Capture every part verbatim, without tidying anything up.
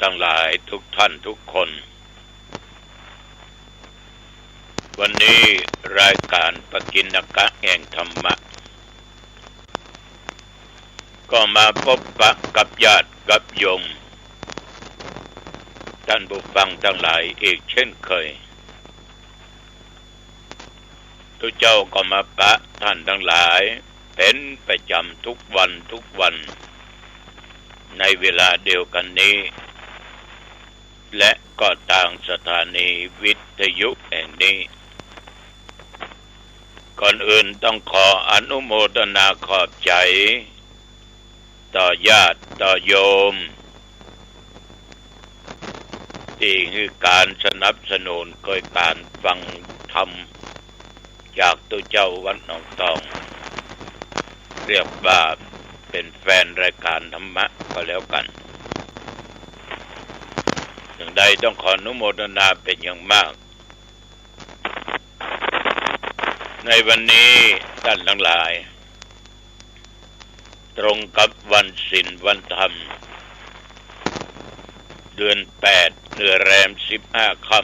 ตังหลายทุกท่านทุกคน วันนี้รายก๋านปกิณกะแห่งธรรมะ ก็มาปะปะกับญาติกับโยม ท่านผู้ฟังตังหลายอีกเช่นเคย ตุ๊เจ้าก็มาปะท่านตังหลายเป๋นประจ๋ำทุกวันทุกวัน ในเวลาเดียวกั๋นนี้ และก็ตางสถานีวิทยุแห่งนี้ ก่อนอื่นต้องขออนุโมทนาขอบใจ๋ ต่อญาติต่อโยม ตี้หื้อก๋านสนับสนุนโดยก๋านฟังธรรมจากตุ๊เจ้าวัดหนองตอง เรียกว่าเป๋นแฟนรายก๋านธรรมะก็แล้วกั๋น อย่างใดต้องขออนุโมทนาเป๋นอย่างมาก ในวันนี้ต้านตังหลาย ตรงกับวันศีลวันธรรม เดือนแปด เดือนแรมสิบห้าค่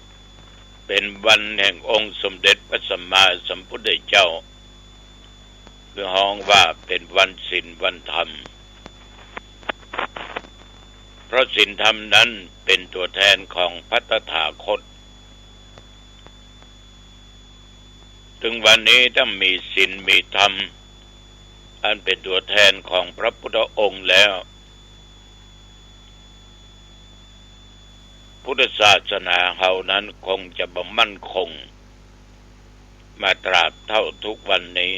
ำ เป๋นวันแห่งองค์สมเด็จพระสัมมาสัมพุทธเจ้า คือฮ้องว่าเป๋นวันศีลวันธรรม เพราะศีลธรรมนั้นเป๋นตั๋วแทนของพระตถาคต ตึงวันนี้ถ้ามีศีลมีธรรม อันเป๋นตั๋วแทนของพระพุทธองค์แล้ว พุทธศาสนาเฮานั้นคงจะบ่มั่นคง มาตราบเต้าทุกวันนี้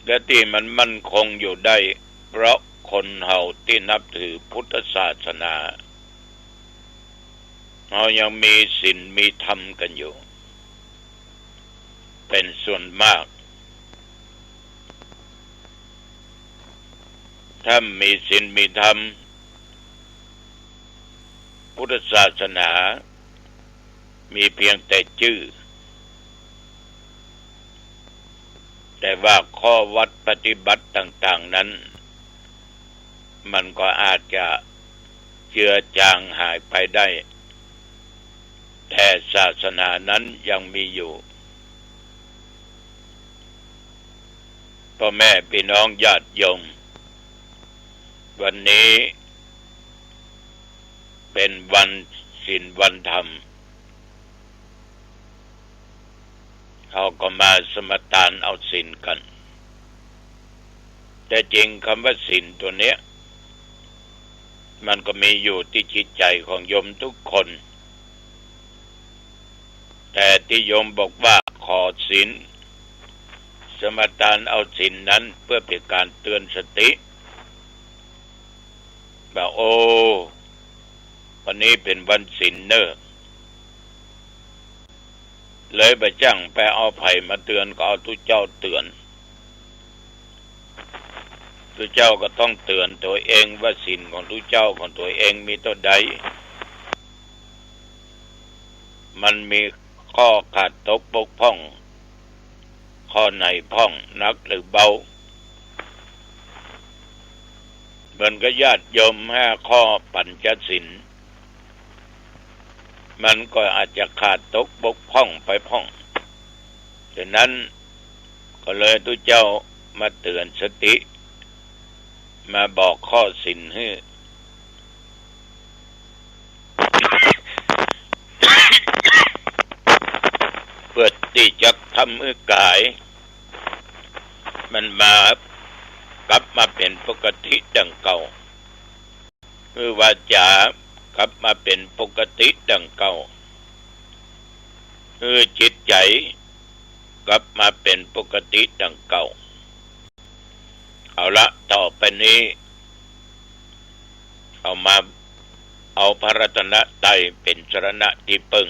และตี้มันมั่นคงอยู่ได้ เพราะคนเฮาตี้นับถือพุทธศาสนา เฮายังมีศีลมีธรรมกั๋นอยู่ เป๋นส่วนมาก ถ้ามีศีลมีธรรม พุทธศาสนามีเพียงแต่จื้อ แต่ว่าข้อวัตรปฏิบัติต่างๆ นั้น มันก็อาจจะเจือจางหายไปได้ แต่ศาสนานั้นยังมีอยู่ พ่อแม่พี่น้องญาติโยม วันนี้เป๋นวันศีลวันธรรม เฮาก็มาสมาตานเอาศีลกั๋น แต่จริงกำว่าศีลตั๋วเนี้ย มันก็มีอยู่ตี้จิตใจ๋ของโยมทุกคน แต่ตี้โยมบอกว่าขอศีล สมาตานเอาศีลนั้นเปื้อเป๋นก๋านเตือนสติ ว่า โอ้ วันนี้เป๋นวันศีลเน่อ เลยบ่จ้างไปเอาใผมาเตือน ก็เอาตุ๊เจ้าเตือน ตุ๊เจ้าก็ต้องเตือนตั๋วเองว่าศีลของตุ๊เจ้าของตั๋วเองมีเต้าใด มันมีข้อขาดตกบกพร่อง ข้อไหนพ่อง หนักหรือเบา เหมือนกับญาติโยมห้าข้อปัญจศีล มันก็อาจจะขาดตกบกพร่องไปพ่อง ฉะนั้นก็เลยตุ๊เจ้ามาเตือนสติ มาบอกข้อศีลหื้อ เปื้อตี้จะทำหื้อกาย มันมา กลับมาเป๋นปกติดังเก่า หื้อวาจากลับมาเป๋นปกติดังเก่า หื้อจิตใจ๋กลับมาเป๋นปกติดังเก่า เอาละ ต่อไปนี้ เอามา เอาพระรัตนตรัยเป๋นสรณะตี้เปิ้ง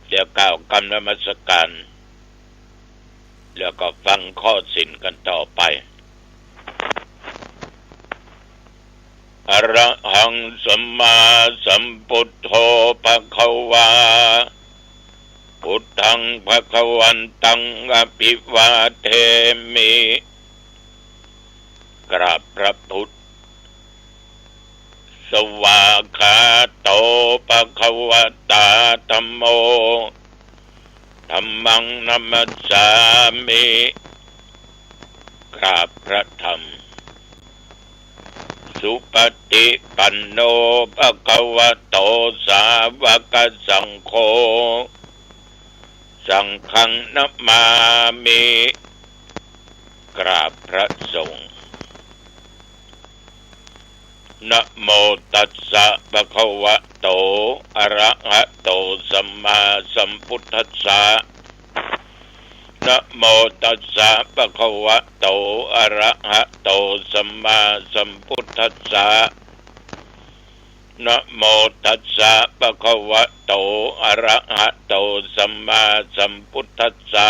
เดี๋ยวกล่าวกำนมัสการ แล้วก็ฟังข้อศีลกั๋นต่อไป อะระหังสัมมาสัมพุทโธภะคะวา พุทธังภะคะวันตังอะภิวาเทมิ กราบพระพุทธ สวากขาโต ภะคะวะตา ธัมโม ธัมมัง นะมัสสามิ กราบพระธรรม สุปะฏิปันโน ภะคะวะโต สาวกสังโฆ สังฆัง นะมามิ กราบพระสงฆ์ นะโมตัสสะ ภะคะวะโต อะระหะโต สัมมาสัมพุทธัสสะ นะโมตัสสะ ภะคะวะโต อะระหะโต สัมมาสัมพุทธัสสะ นะโมตัสสะ ภะคะวะโต อะระหะโต สัมมาสัมพุทธัสสะ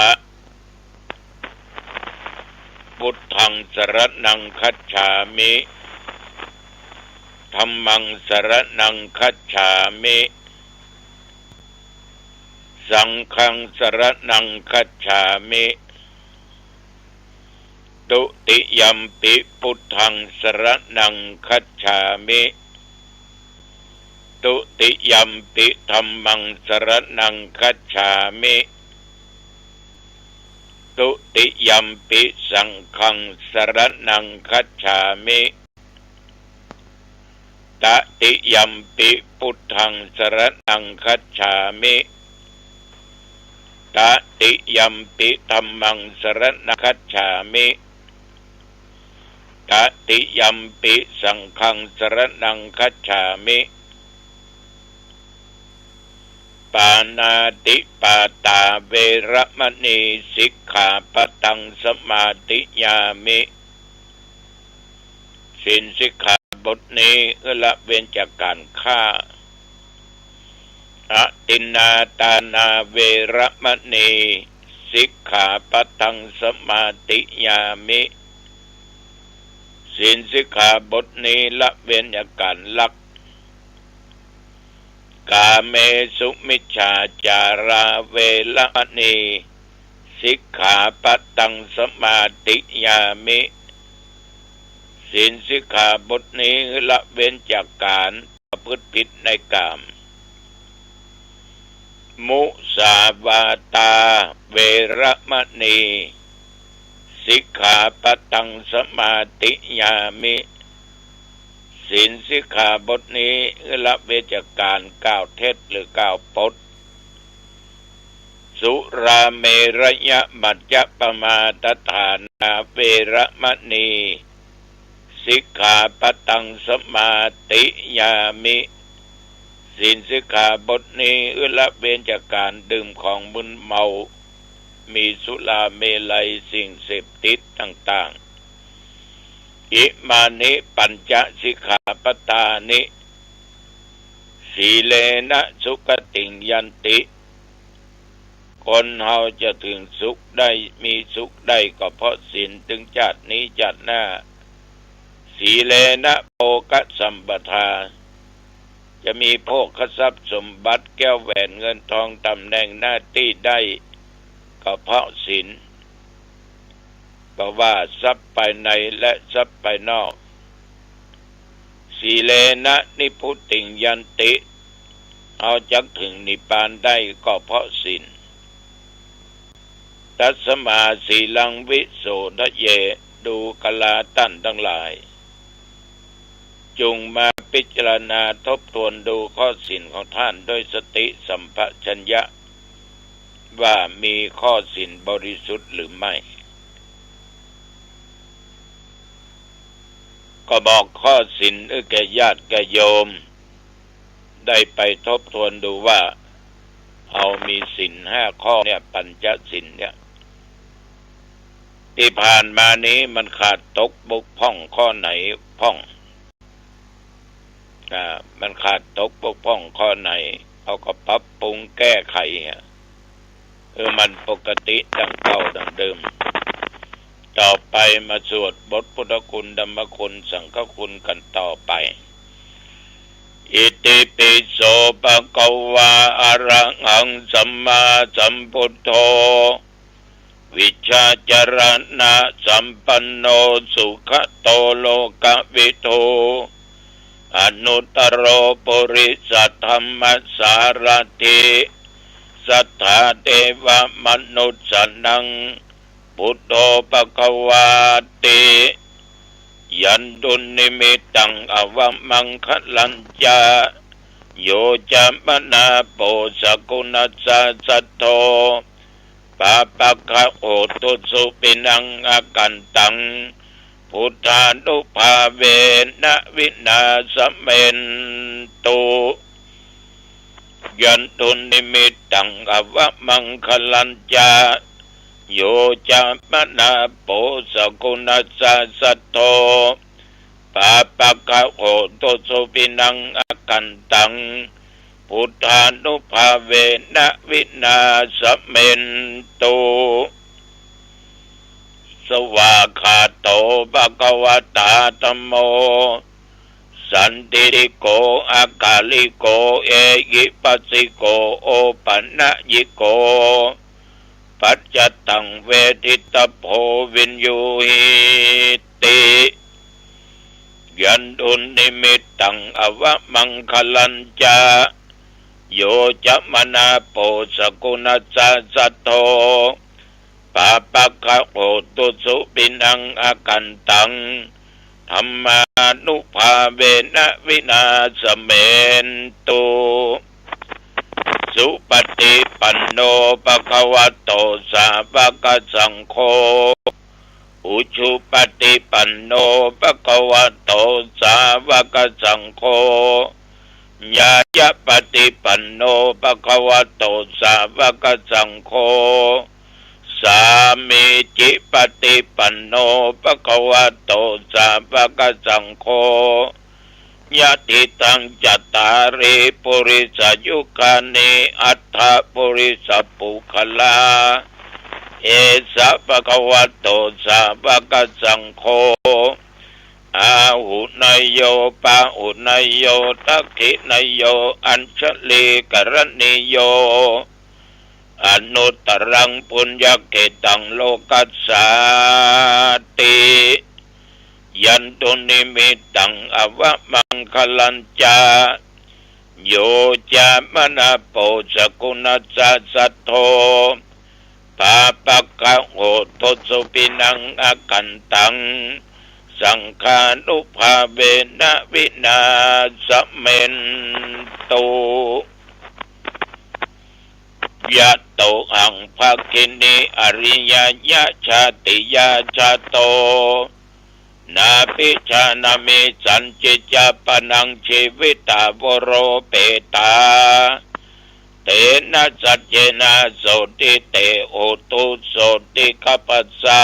พุทธัง สรณัง คัจฉามิ ธัมมัง สรณัง คัจฉามิ สังฆัง สรณัง คัจฉามิ ตุติยัมปิ พุทธัง สรณัง คัจฉามิ ตุติยัมปิ ธัมมัง สรณัง คัจฉามิ ตุติยัมปิ สังฆัง สรณัง คัจฉามิ ตติยัมปิ พุทธัง สรณัง คัจฉามิ ตติยัมปิ ธัมมัง สรณัง คัจฉามิ ตติยัมปิ สังฆัง สรณัง คัจฉามิ ปาณาติปาตา เวระมะณี สิกขาปะตัง สมาธิยามิ ศีลสิกขาบทนี้ละเว้นจากการฆ่า อทินนาทานา เวระมะณี สิกขาปะตัง สมาธิยามิ ศีลสิกขาบทนี้ละเว้นจากการลัก กาเมสุมิจฉาจารา เวระมะณี สิกขาปะตัง สมาธิยามิ ศีลสิกขาบทนี้ละเว้นจากการประพฤติผิดในกาม มุสาวาทา เวระมะณี สิกขาปะตัง สมาธิยามิ ศีลสิกขาบทนี้ละเว้นจากการกล่าวเท็จหรือกล่าวปด สุราเมรยมัจจปมาทฐานา เวระมะณี สิกขาปะตัง สมาธิยามิ ศีลสิกขาบทนี้ละเว้นจากการดื่มของมึนเมา มีสุราเมรัย สิ่งเสพติดต่างๆ อิมานิปัญจสิกขาปะทานิ สีเลนะสุขติงยันติ คนเฮาจะถึงสุขได้ มีสุขได้ก็เพราะศีล ถึงจาตินี้จาติหน้า สีเลนะโภคสัมปทา จะมีโภคทรัพย์สมบัติ แก้วแหวนเงินทอง ตำแหน่งหน้าตี้ได้ ก็เพราะศีล เพราะว่าทรัพย์ภายในและทรัพย์ภายนอก สีเลนะนิพพุติงยันติ เฮาจักถึงนิพพานได้ก็เพราะศีล ตัสมาสีลังวิโสทะเย ดูกราท่านทั้งหลาย จงมาพิจารณาทบทวนดูข้อศีลของท่านด้วยสติสัมปชัญญะ ว่ามีข้อศีลบริสุทธิ์หรือไม่ ก็บอกข้อศีลแก่ญาติแก่โยม ได้ไปทบทวนดูว่า เฮามีศีลห้าข้อเนี่ย ปัญจศีลเนี่ย ตี้ผ่านมานี้มันขาดตกบกพร่องข้อไหนพ่อง อ่า มันขาดตกบกพร่องข้อไหน เฮาก็ปรับปรุงแก้ไข เออ มันปกติดังเก่าดังเดิม ต่อไปมาสวดบทพุทธคุณ ธรรมคุณ สังฆคุณกันต่อไป อิติปิโส ภะคะวา อะระหัง สัมมาสัมพุทโธ วิชาจรณะสัมปันโน สุขะโตโลกะวิทู อนุตโตรปุริสะธัมมะสารัฐิ สัทธาเตวะมนุสสานัง ปุทโธภะคะวาติ ยันตุนนิมิตตัง อวะมังคะลัญจะ โยจะมะนาโป สะกุณัสสะสัทโธ ปาปะกะโหตุสุปินัง อากันตัง พุทธานุภาเวนะ วินาสะเมนตุ ยันตุนนิมิตตัง อวะมังคะลัญจะ โยจะมะนาโป สะกุณัสสะสัทโธ ปาปะกะโหตุสุปินัง อากันตัง พุทธานุภาเวนะ วินาสะเมนตุ สวากขาโต ภะคะวะตา ธัมโม สันทิฏฐิโก อะกาลิโก เอหิปัสสิโก โอปะนะยิโก ปัจจัตตัง เวทิตะโพ วิญญูหิติ ยันตุนนิมิตตัง อวะมังคะลัญจะ โยจะมะนาโป สะกุณัสสะสัทโธ ปาปะกะโหตุสุปินัง อากันตัง ธัมมานุภาเวนะ วินาสะเมนตุ สุปะฏิปันโน ภะคะวะโต สาวะกะสังโฆ อุจุปะฏิปันโน ภะคะวะโต สาวะกะสังโฆ ญาณะปะฏิปันโน ภะคะวะโต สาวะกะสังโฆ สามีจิปะฏิปันโน ภะคะวะโต สาวะกะสังโฆ ยะถิตัง จัตตาริ ปุริสะยุคานิ อัตถะปุริสะปุคคละ เอสะภะคะวะโต สาวะกะสังโฆ อาหุเนยโย ปาหุเนยโย ทักขิเนยโย อัญชลีกะรณีโย อนุตตรัง ปุญญะเขตัง โลกัสสาติ ยันตุนนิมิตตัง อวะมังคะลัญจะ โยจะมะนาโป สะกุณัสสะสัทโธ ปาปะกะโหตุสุปินัง อากันตัง สังฆานุภาเวนะ วินาสะเมนตุ ยะโตหัง ภักขินี อะริยะยะ ชาติยาจาโต นาภิจานะมิ สัญญิจฉาปะนัง จีวิตาวโรเปตา เตนะสัจเจนะ โสตถิ เต โหตุ โสตถิ คัพพะสะ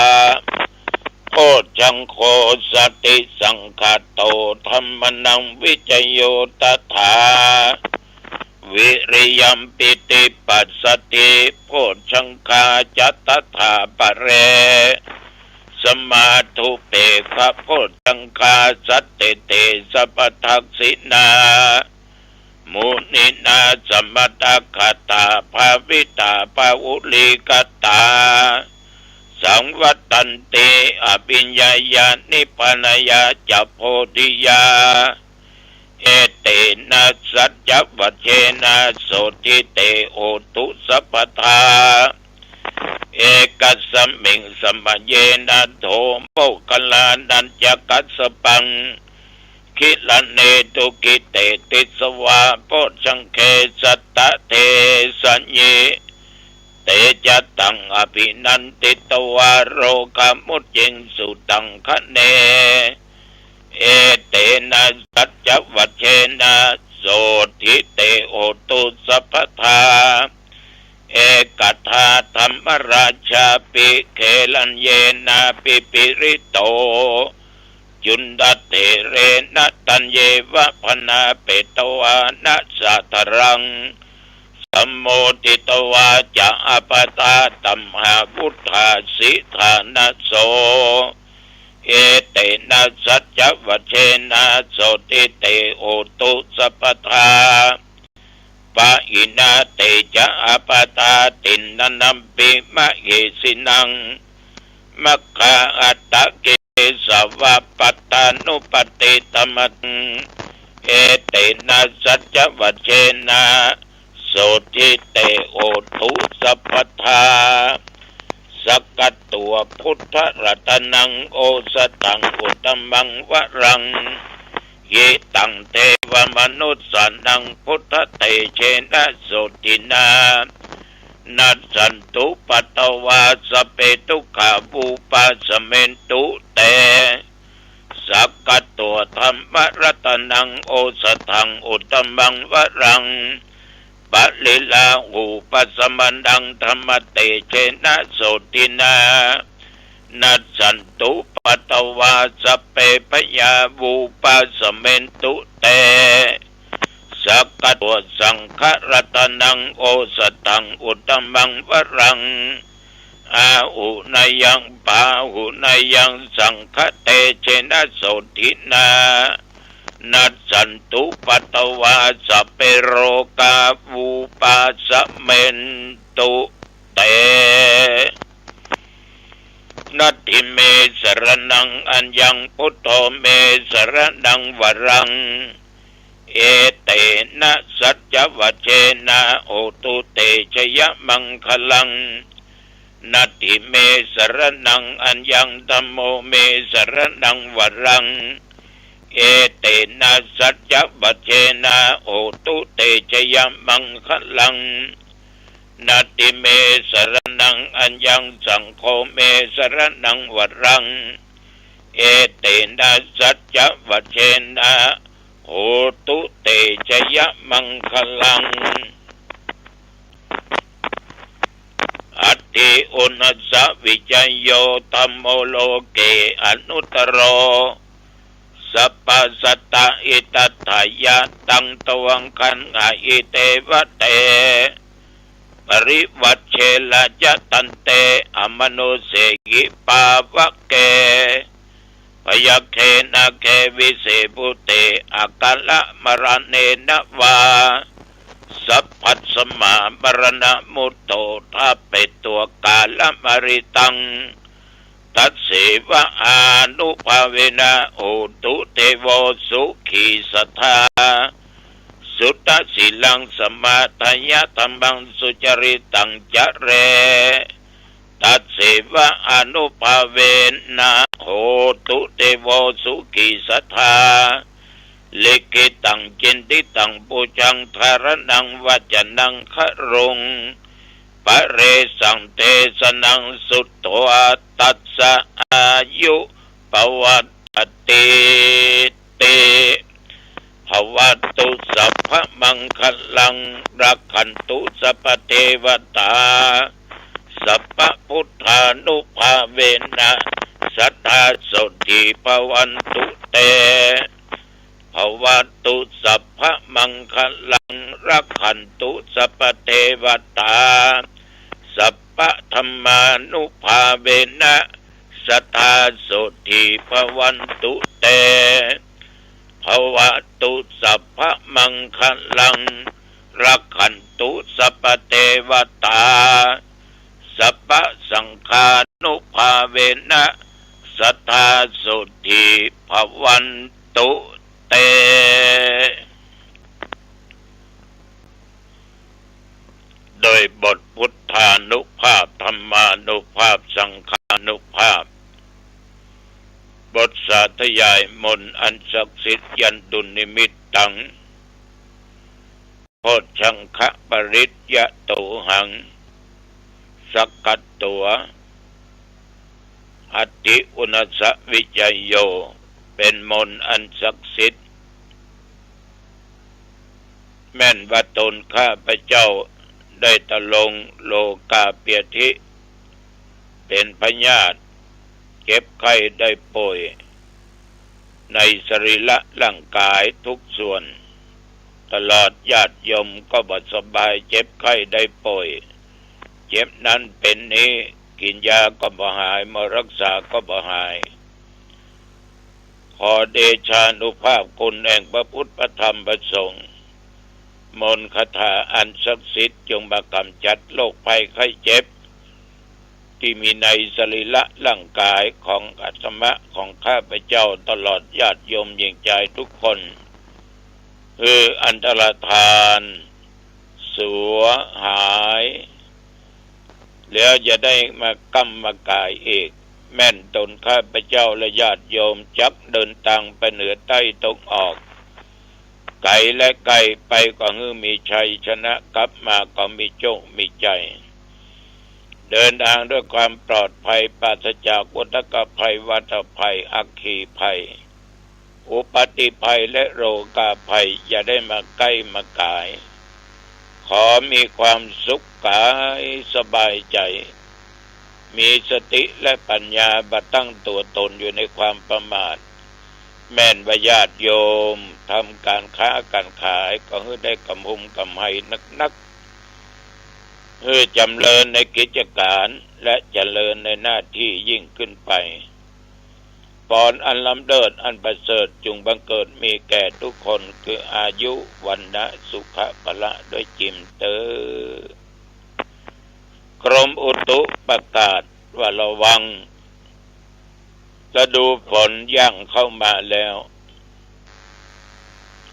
โพชฌังโฆ สติสังคาโต ธัมมานัง วิจโย ตถา วิริยัมปิติปัสสติ โพชฌังคาจะ ตถาปะเร สมาธุปเปกขะโพชฌังคา สัตถิติ สัพพะทักขิณา มุนินาสมะตะคะตา ภาวิตา บาหุลีกะตา สังวัตตันติ อะภิญญายา นิพพานะยาจะ โพธิยา เอเตนะ สัจจวัจเจนะ โสตถิ เต โหตุ สัพพะทา เอกัสสะมิง สะมะเยนะ โถ โมคคัลลานะญะกัสสะปัง กิลาเนตุ กิเตติสสะวา โพชฌังเก สัตตะเทสะยิ เตจะตัง อะภินันทิตวา โรกามุจจิงสุตังคะเน เอเตนะ สัจจวัจเจนะ โสตถิ เต โหตุ สัพพะทา เอกทา ธัมมราชาปิ เกลัญเยนะ ปิปิริโต จุณฑะเถเรนะ ตัญเยวะ ภะนาเปตวานะ สะทะรัง สะโมทิตวาจะ อัปปะทา ตัมหาวุฏฐาสิทานะโส เอเตนะ สัจจวัจเจนะ โสตถิ เต โหตุ สัพพะทา ปะหินา เต จะ อาปาทา ติณณัมปิ มะเหสินัง มัคคา อัตถะ เกสวะ ปัตตานุปปาทิตมัตถัง เอเตนะ สัจจวัจเจนะ โสตถิ เต โหตุ สัพพะทา สักกัตตัง พุทธะ รัตนัง โอสถัง อุตตมัง วรัง หิตัง เทวะ มนุสสานัง พุทธะ เตเจนะ โสตถินา นัสสันตุ ปัตตวา สัพเพ ทุกขา วุปาสเมนตุ เต สักกัตตัง ธัมมะ รัตนัง โอสถัง อุตตมัง วรัง ปะริลาหูปะสะมะนัง ธัมมะ เตเจนะ โสตถินา นัสสันตุ ปัตตวา สัพเพ พยา วุปาสเมนตุ เต สักกัตตัง สังฆะ รัตนัง โอสถัง อุตตมัง วรัง อาหุเนยัง ปาหุเนยัง สังฆะ เตเจนะ โสตถินา นัสสันตุ ปัตตวา สัพเพ โรกา วุปาสเมนตุ เต นัตถิเม สะระณัง อัญญัง พุทโธ เม สะระณัง วรัง เอเตนะ สัจจวัจเจนะ โหตุ เต จยะมังคะลัง นัตถิเม สะระณัง อัญญัง ธัมโม เม สะระณัง วรัง เอเตนะ สัจจวัจเจนะ โหตุ เต จยะมังคะลัง นัตถิเม สะระณัง อัญญัง ธัมโม เม สะระณัง วรัง เอเตนะ สัจจวัจเจนะ โหตุ เต จยะมังคะลัง อัตถิอุณาสสะวิจโย ธัมโม โลเก อนุตตโร สัพพะสัตตะ อิทัฏฐายะ ตัง ตวัง คันหะหิ เต วะ เต ปริวัจเช ราชะ ทันเต อมโนเสหิ ปา วะเก พยัคเข นาเข วิเศ ปุเต อะกาละ มะระเณ นะ วา สัพพัสมา มะระณะ มุตโต ทาเปตวะ กาละมะริตัง ตัสเสวะ อานุภาเวนะ โหตุ เทโว สุขี สัตถา สุตะ สีลัง สมาทายะ ธัมมัง สุจริตัง จะเร ตัสเสวะ อานุภาเวนะ โหตุ เทโว สุขี สัตถา ลิขิตัง จินทิตัง ปูจัง ธารณัง วัจจะนัง คะรุง ปะเรสัง เทสะนัง สุตวา ตัสสะ อายุ ปะวัตถะติ ติ ภะวะตุ สัพพะมังคะลัง รักขันตุ สัพพะเทวะตา สัพพะพุทธานุภาเวนะ สัตถา โสตถิ ภะวันตุ เต ภะวะตุ สัพพะมังคะลัง รักขันตุ สัพพะเทวะตา สัพพะธัมมานุภาเวนะ สัตถา โสตถิ ภะวันตุ เต ภะวะตุ สัพพะมังคะลัง รักขันตุ สัพพะเทวะตา สัพพะสังฆานุภาเวนะ สัตถา โสตถิ ภะวันตุ เต โดยบทพุทธานุภาพ ธัมมานุภาพ สังฆานุภาพ บทสาธยายมนต์อันศักดิ์สิทธิ์ ยันตุนิมิตตัง โพชฌังคะปริตยะโตหัง สักกัตตวา อัตถิอุณาสสะวิจโย เป็นมนต์อันศักดิ์สิทธิ์ แม่นว่าตนข้าพเจ้าได้ทรงโลกาเปียธิ เป็นพยาธิ เจ็บไข้ได้ป่วย ในสรีระร่างกายทุกส่วน ตลอดญาติโยมก็บ่สบาย เจ็บไข้ได้ป่วย เจ็บนั้นเป็นนี้ กินยาก็บ่หาย หมอรักษาก็บ่หาย ขอเดชานุภาพคุณแห่งพระพุทธพระธรรมพระสงฆ์ มนต์คาถาอันศักดิ์สิทธิ์ จงมากำจัดโรคภัยไข้เจ็บ ตี้มีในสรีระร่างก๋ายของอาตมาของข้าพเจ้า ตลอดญาติโยมหญิงจายทุกคน หื้ออันตรธาน สัวหาย แล้วจะได้มาก้ำมาก๋ายอีก แม่นตนข้าพเจ้าและญาติโยมจักเดินตางไปเหนือใต้ตะวันออก ไก๋และใก้ ไปก็หื้อมีชัยชนะ กลับมาก็มีโชคมีชัย เดินตางด้วยความปลอดภัย ปราศจากอุทกภัย วาตภัย อัคคีภัย อุปัตติภัยและโรคาภัย อย่าได้มาใก้มาก๋าย ขอมีความสุขก๋ายสบายใจ๋ มีสติและปัญญาบ่ตั้งตั๋วต๋นอยู่ในความประมาท แม่นว่าญาติโยมทำก๋านค้าก๋านขาย ก็หื้อได้ก๋ำฮุมก๋ำไรนักๆ หื้อจ๋ำเริญในกิจก๋าน และเจริญในหน้าตี้ยิ่งขึ้นไป ปอนอันล้ำเลิศอันประเสริฐ จุ่งบังเกิดมีแก่ทุกคน คืออายุ วรรณะ สุขะ พละ ด้วยจิมเต๊อะ กรมอุตุประกาศว่าระวัง ฤดูฝนย่างเข้ามาแล้ว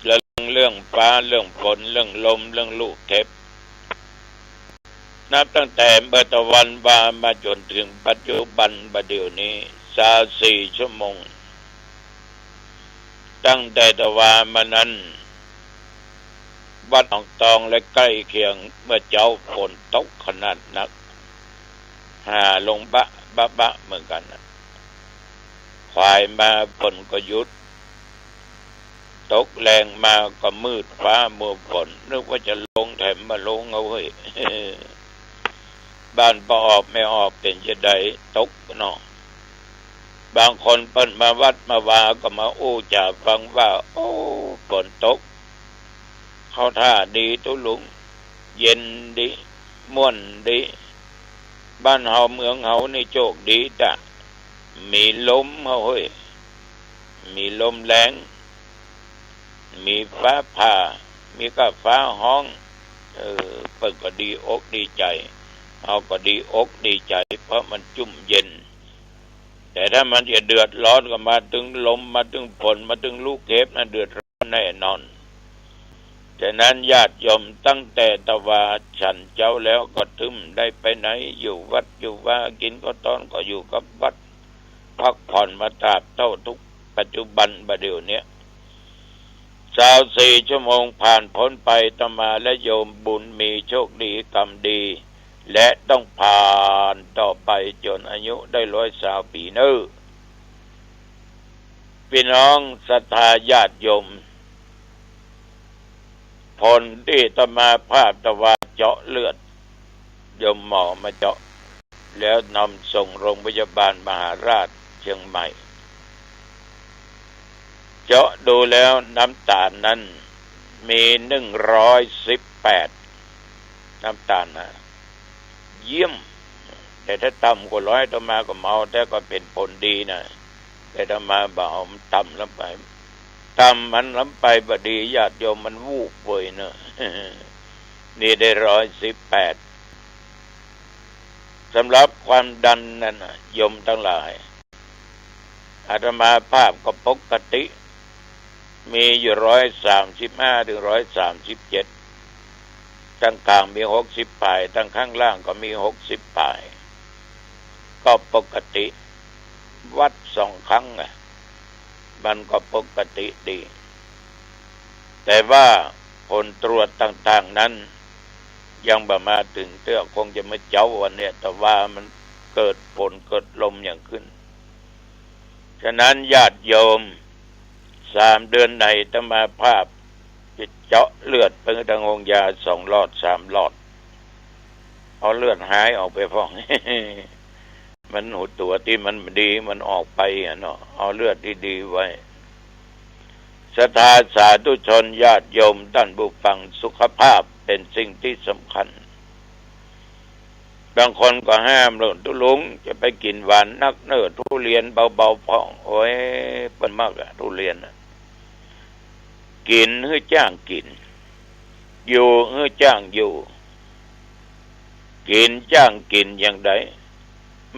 ระวังเรื่องฟ้า เรื่องฝน เรื่องลม เรื่องลูกเห็บ นับตั้งแต่เมื่อตะวันวามาจ๋นเถิงปัจจุบันบ่าเดี่ยวนี้ ซาวสี่ชั่วโมง ตั้งแต่ตะวามานั้น วัดหนองตองและใก้เคียง เมื่อเจ๊าฝนตกขนาดนัก หาลงบะบะบะเหมือนกั๋นน่ะ ขวายมาฝนก็หยุด ตกแลงมาก็มืดฟ้ามัวฝน นึกว่าจะลงแถมบ่ลงเอาเฮ้ย บ้านบ่ออกแม่ออกเป๋นจาใด ตกเนาะ บางคนเปิ้นมาวัดมาวาก็มาอู้จ๋าฟังว่า โอ้ ฝนตก เข้าท่าดีตุ๊ลุง เย็นดี ม่วนดี บ้านเฮาเมืองเฮานี่โจคดีต๊ะ มีลมเฮาเฮ้ย มีลมแรง มีฟ้าผ่า มีก้าฟ้าฮ้อง เออ เปิ้นก็ดีอกดีใจ๋ เฮาก็ดีอกดีใจ๋ เพราะมันจุ่มเย็น แต่ถ้ามันจะเดือดร้อนก็มาตึงลม มาตึงฝน มาตึงลูกเห็บนะ เดือดร้อนแน่นอน ฉะนั้นญาติโยมตั้งแต่ตะวาฉันเจ๊าแล้วก็ตึงได้ไปไหน อยู่วัดอยู่วา กิ๋นข้าวตอนก็อยู่กับวัด พักผ่อนมาตราบเต้าทุกปัจจุบันบ่าเดี่ยวเนี้ย ซาวสี่ชั่วโมงผ่านพ้นไป อาตมาและโยมบุญมีโชคดีกรรมดี และต้องผ่านต่อไปจ๋นอายุได้ร้อยซาวปี๋เน่อ ปี้น้องศรัทธาญาติโยม ผลตี้อาตมาภาพตะวาเจาะเลือด โยมหมอมาเจาะ แล้วนำส่งโรงพยาบาลมหาราชเชียงใหม่ เจาะดูแล้วน้ำตาลนั้นมีหนึ่งร้อยสิบแปด น้ำตาลนะ เยี่ยม แต่ถ้าต่ำกว่าร้อยอาตมาก็เมา แต่ก็เป๋นผลดีนะ แต่อาตมาบ่เอามันต่ำล้ำไป ต่ำมันล้ำไปบ่ดี ญาติโยมมันวูบเวยเนอะ นี่ได้ร้อยสิบแปด สำหรับความดันนั่นน่ะ โยมตังหลาย อาตมาภาพก็ปกติ มีอยู่ร้อยสามสิบห้าถึงร้อยสามสิบเจ็ด ตังก๋างมีหกสิบป๋าย ตังข้างล่างก็มีหกสิบป๋าย ก็ปกติ วัดสองครั้งน่ะ มันก็ปกติดี แต่ว่าผลตรวจต่างๆ นั้น ยังบ่มาเถิงเตื้อ คงจะมาเจ๊าวันเนี้ย แต่ว่ามันเกิดฝนเกิดลมอย่างขึ้น ฉะนั้นญาติโยม สามเดือนในอาตมาภาพจะเจาะเลือดไปตังโฮงยาสองหลอดสามหลอด เอาเลือดฮ้ายออกไปพ่อง มันหัวตั๋วตี้มันบ่ดีมันออกไปอะเนาะ เอาเลือดตี้ดีไว้ ศรัทธาสาธุชนญาติโยมต้านผู้ฟัง สุขภาพเป๋นสิ่งตี้สำคัญ บางคนก็ห้ามโลด ตุ๊ลุงจะไปกิ๋นหวานนักเน่อ ทุเรียนเบาๆ พ่อง โอ๊ย เปิ้นมักอะ ทุเรียนอะ กิ๋นหื้อจ้างกิ๋น อยู่หื้อจ้างอยู่ กิ๋นจ้างกิ๋นอย่างใด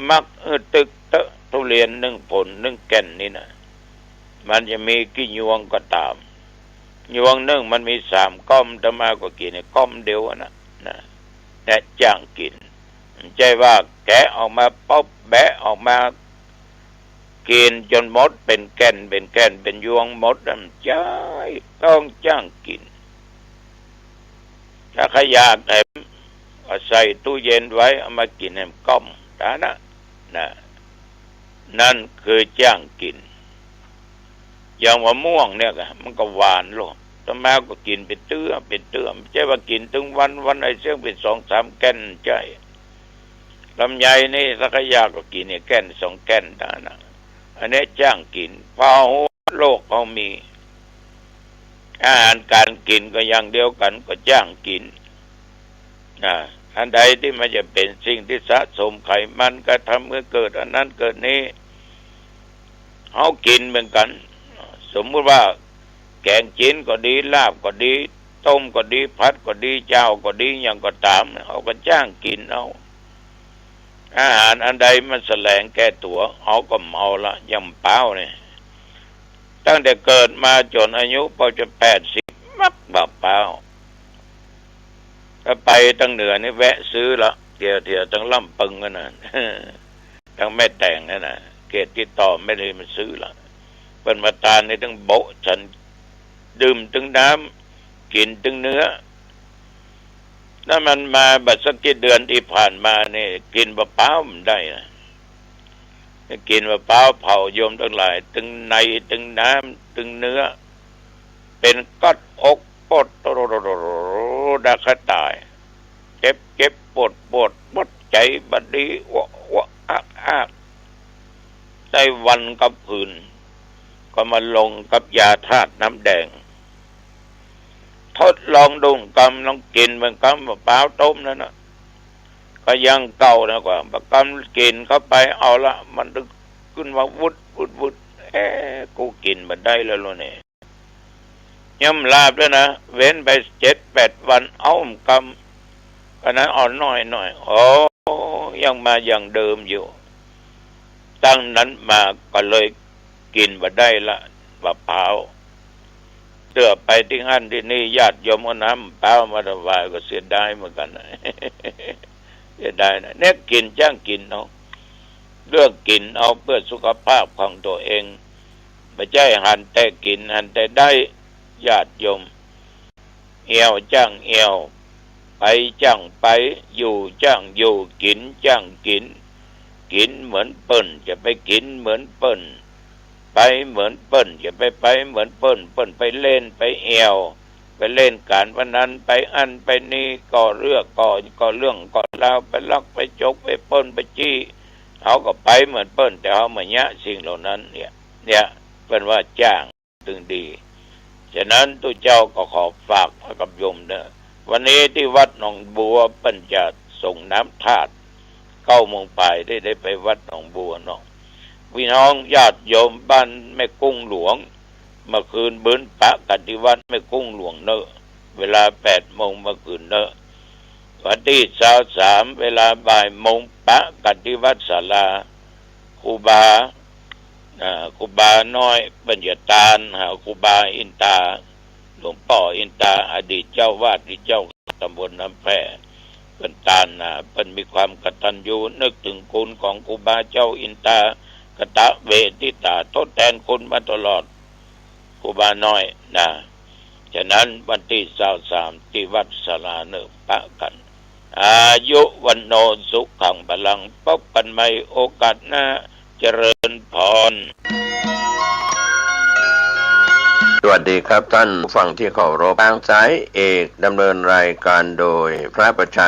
มักหื้อตึกเต๊อะ ทุเรียนนึ่งผลนึ่งแก่นนี่นะ มันจะมีกี่ยวงก็ต๋าม ยวงนึ่งมันมีสามก้อม อาตมาก็กิ๋นไอ้ก้อมเดียวอะนะ นะ และจ้างกิ๋น บ่ใจ้ว่าแกะออกมาปุ๊บ แบะออกมา กิ๋นจ๋นหมด เป๋นแก่น เป๋นแก่น เป๋นยวงหมด บ่ใจ้ ต้องจ้างกิ๋น ถ้าใผอยากแหมก็ใส่ตู้เย็นไว้ เอามากิ๋นแหมก้อม เต้านั้นนะ นะ นั่นคือจ้างกิ๋น อย่างมะม่วงเนี่ยกะ มันก็หวานโลด อาตมาก็กิ๋นเป๋นเตื้อ เป๋นเตื้อ บ่ใจ้ว่ากิ๋นตึงวัน วันไหนเสี้ยงเป๋นสองสามแก่น บ่ใจ้ ลำไยนี่ถ้าใผอยากก็กิ๋นเนี่ยแก่นสองแก่นเต้านั้นนะ อันนี้จ้างกิ๋น เพราะโลกเฮามี อาหารก๋านกิ๋นก็อย่างเดียวกั๋น ก็จ้างกิ๋น นะ อันใดตี้มันจะเป๋นสิ่งตี้สะสมไขมัน ก็ทำหื้อเกิดอันนั้นเกิดนี้ เฮากิ๋นเหมือนกั๋น สมมุติว่าแก๋งจี๋นก็ดี ลาบก็ดี ต้มก็ดี ผัดก็ดี จาวก็ดี หยังก็ต๋าม เฮาก็จ้างกิ๋นเอา อาหารอันใดมันแสลงแก่ตั๋ว เฮาก็บ่เอาละ อย่างปาวนี่ ตั้งแต่เกิดมาจ๋นอายุปอจะแปดสิบ มักบ่าปาว ถ้าไปตางเหนือนี่แวะซื้อละ เตียวๆ ตางลำปึงนั่นน่ะ ตางแม่แตงนั่นน่ะ เขตตี้ต่อแม่ริมมันซื้อละ เปิ้นมาตานนี่ตึงโบะ ฉันดื่มตึงน้ำ กิ๋นตึงเนื้อ ถ้ามันมาบ่าสักกี่เดือนตี้ผ่านมานี่ กิ๋นบ่าปาวบ่ได้นะ กิ๋นบ่าปาวเผาโยมตังหลาย ตึงในตึงน้ำตึงเนื้อ เป๋นก๊อดอกปวด ดาคะต๋าย เจ็บเจ็บปวดปวด ปวดใจ๋บ่ดี อ้วกอ้วกอักอัก ได้วันกับคืน ก็มาลงกับยาธาตุน้ำแดง ทดลองดูกำ ลองกิ๋นเบิ่งกำ บ่าปาวต้มนั่นน่ะ ก็ยังเก่านะกว่า บ่ากำกิ๋นเข้าไป เอาละ มันตึงขึ้นมาวุดวุดวุด เอ๊ะ กูกิ๋นบ่ได้แล้วลูกนี่ ยังบ่หลาบเลยนะ เว้นไปเจ็ดแปดวัน เอากำ อันนั้นเอาหน้อยหน่อย โอ้ ยังมาอย่างเดิมอยู่ ตั้งนั้นมาก็เลยกิ๋นบ่ได้ละ บ่าปาว เตื้อไปตี้หั้นตี้นี่ ญาติโยมเอาน้ำบ่าปาวมาถวาย ก็เสียดายเหมือนกั๋นนะ เสียดายนะ เนี่ยกิ๋นจ้างกิ๋นเอา เลือกกิ๋นเอาเพื่อสุขภาพของตั๋วเอง บ่ใจ้หันแต่กิ๋น หันแต่ได้ ญาติโยม เอี่ยวจ้างเอี่ยว ไปจ้างไป อยู่จ้างอยู่ กิ๋นจ้างกิ๋น กิ๋นเหมือนเปิ้น จะไปกิ๋นเหมือนเปิ้น ไปเหมือนเปิ้น จะไปไปเหมือนเปิ้น เปิ้นไปเล่นไปเอี่ยว ไปเล่นก๋านพนัน ไปอั้นไปนี่ ก่อเรื่องก่อ ก่อเรื่องก่อราว ไปลักไปจก ไปปล้นไปจี้ เฮาก็ไปเหมือนเปิ้น แต่เฮาบ่เยียะสิ่งเหล่านั้นเนี่ย เนี่ย เปิ้นว่าจ้าง ตึงดี ฉะนั้นตุ๊เจ้าก็ขอฝากไว้กับโยมเน่อ วันนี้ตี้วัดหนองบัวเปิ้นจะสรงน้ำธาตุ เก้าโมงป๋ายได้ ได้ไปวัดหนองบัวเนาะ พี่น้องญาติโยมบ้านแม่กุ้งหลวง เมื่อคืนบืนปะกั๋นตี้วัดแม่กุ้งหลวงเน่อ เวลาแปดโมงเมื่อคืนเน่อ วันตี้ซาวสาม เวลาบ่ายโมงปะกั๋นตี้วัดศาลา ครูบา อ่า ครูบาน้อยเปิ้นจะตานหาครูบาอินตา หลวงป้ออินตา อดีตเจ้าอาวาส ตี้เจ้าตำบลน้ำแพ เปิ้นตานนา เปิ้นมีความกตัญญูนึกถึงคุณของครูบาเจ้าอินตา กตเวทิตา ทดแทนคุณมาตลอด ครูบาน้อยนะ ฉะนั้นวันตี้ซาวสาม ตี้วัดศาลาเน่อ ปะกั๋น อายุ วัณโณ สุขัง พลัง พบกั๋นใหม่โอกาสหน้า เจริญพร สวัสดีครับท่านผู้ฟังที่เคารพ ทางสายเอกดำเนินรายการโดยพระประชา